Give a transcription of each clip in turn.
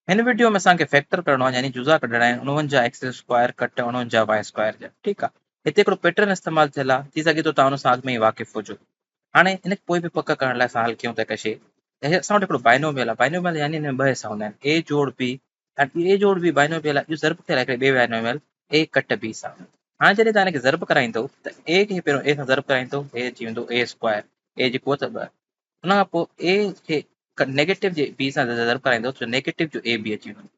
هن وڊيو ۾ اسان کي فيڪٽر ڪرڻو آهي يعني جزا ڪڍڻا آهن 49 ايڪس اسڪوائر ڪٽ 49 وائي اسڪوائر جا. ٺيڪ آهي، هتي هڪڙو پيٽرن استعمال ٿيل آهي، ٿي سگهي ٿو توهان ان سان اڳ ۾ ئي واقف هجو. هاڻي ان کي پوء به پڪ ڪرڻ لاء اسان حل ڪيون ٿا هڪ شيء. هي اسان وٽ هڪڙو بائنوميل آهي، بائنوميل يعني هن ۾ ٻه حصا هوندا آهن، اي جوڙ بي، هاڻي اي جوڙ بي بائنوميل آهي، اهو ضرب ٿيل آهي هڪڙي ٻئي بائنوميل اي ڪٽ بي سان. هاڻي جڏهن توهان هن کي ضرب ڪرائيندو ته اي کي پهريون اي سان ضرب ڪرائيندو، هي اچي ويندو اي اسڪوائر، اي جي قوت ٻه. ان کان پوء اي کي نيگيٽو جي بي سان ضرب ڪرائيندو ته نيگيٽو جو اي بي اچي ويندو.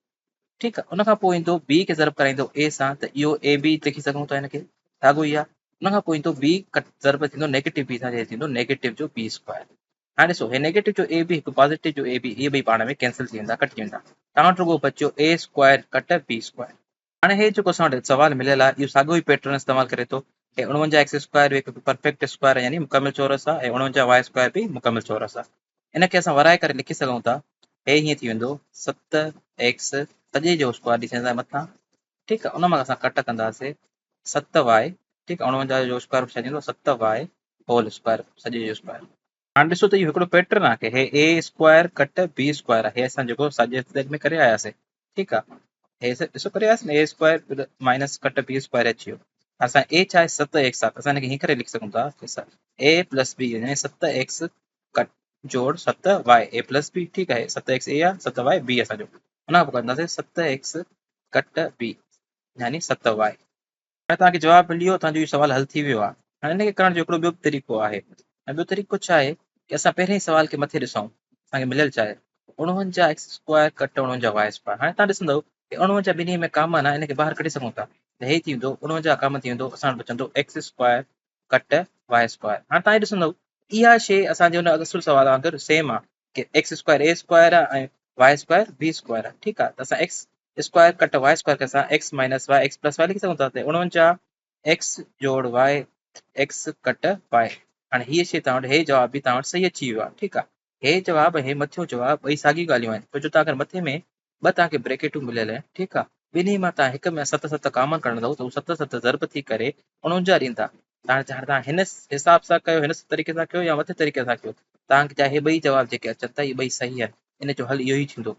ٺيڪ آهي، ان کان پوء ايندو بي کي ضرب ڪرائيندو اي سان ته اهو اي بي لکي سگهون ٿا هن کي، ساڳيو ئي آهي. ان کان پوء ايندو بي ضرب ٿيندو نيگيٽو بي سان، ٿيندو نيگيٽو جو بي اسڪوائر. هاڻي ڏسو هي نيگيٽو جو اي بي هڪ پازيٽو جو اي بي، اهي ٻئي پاڻ ۾ ڪينسل ٿي ويندا، ڪٽجي ويندا. توهان وٽ رڳو بچيو A square cut B square. هاڻي هي جيڪو اسان وٽ سوال مليل آهي اهو ساڳيو ئي پيٽرن استعمال ڪري ٿو. هي 49 ايڪس اسڪوائر به هڪ پرفيڪٽ اسڪوائر يعني مڪمل چورس آهي ۽ 49 وائي اسڪوائر به مڪمل چورس آهي. ان کي اسان ورائي ڪري لکي سگهون ٿا. هي هيئن ٿي ويندو 7 ايڪس سڄي جو اسڪوائر ڏسي سگهندا مٿان. ٺيڪ آهي، ان مان اسان ڪٽ ڪنداسين 7 وائي. ٺيڪ آهي، 49 جو اسڪوائر ڇا ٿيندو 7 وائي هول اسڪوائر سڄي جو اسڪوائر. هاڻي ڏسو ته اهو هڪڙو پيٽرن آهي ڪي هي A square cut B square آهي. هي اسان جيڪو ساڄي هٿ ۾ ڪري آياسين. ٺيڪ آهي، هي ڏسو ڪري آياسين اي اسڪوائر مائنس ڪٽ بي اسڪوائر اچي ويو. اسان اي ڇا آهي 7 ايڪس آهي، اسان هن کي هيئن ڪري لکي سگهون ٿا اي پلس بي يعني 7 ايڪس ڪٽ جوڙ 7 وائي اي پلس بي. ٺيڪ آهي، 7 ايڪس اي آهي 7 وائي بي اسان جو. ان کان پوء ڪنداسين 7 ايڪس ڪٽ بي يعني 7 وائي. هاڻي توهان کي جواب ملي ويو، توهان جو اهو سوال حل ٿي ويو آهي. هاڻي ان کي ڪرڻ جو هڪڙو ٻيو به طريقو آهي ۽ ٻيو طريقو ڇا آهي ڪي اسان پهرين سوال کي مٿي ڏسون، اسان کي مليل ڇا آهي 49 ايڪس اسڪوائر ڪٽ 49 وائي اسڪوائر. هاڻي توهان ڏسندو ڪي 49 ٻنهي ۾ ڪامن آهي، ان کي ٻاهر ڪڍي سگهون ٿا ته هي ٿي ويندو 49 ڪامن ٿي ويندو، اسان وٽ بچندو ايڪس اسڪوائر ڪٽ وائي اسڪوائر. هاڻي توهان ڏسندو اها شيء اسان جي ان اصل سوال وانگر سيم آهي ڪي ايڪس اسڪوائر اي اسڪوائر آهي ۽ وائي اسڪوائر بي اسڪوائر آهي. ٺيڪ آهي، ته اسان ايڪس اسڪوائر ڪٽ وائي اسڪوائر کي اسان ايڪس مائنس وائي ايڪس پلس وائي لکي سگهون ٿا ته 49 ايڪس جوڙ وائي ايڪس ڪٽ وائي. هاڻي هيء شيء توهان وٽ هي جواب به توهان وٽ صحيح اچي ويو آهي. ٺيڪ آهي، هي جواب ۽ هي مٿيون جواب ٻئي ساڳيون ڳالهيون آهن، ڇو جو توهان اگر مٿي ۾ ٻه توهان کي بريڪيٽون مليل آهن. ٺيڪ آهي، ٻنهي مان توهان هڪ ۾ 7 7 ڪامن ڪڍندؤ ته هو 7 7 ضرب ٿي ڪري 49 ڏيندا. توهان چاهي توهان هن حساب سان ڪيو، هن طريقي سان ڪيو يا مٿي طريقي سان ڪيو، توهان کي چاهي ٻئي جواب جيڪي اچن ٿا اهي ٻئي صحيح آهن. ان جو حل اهو ئي ٿيندو.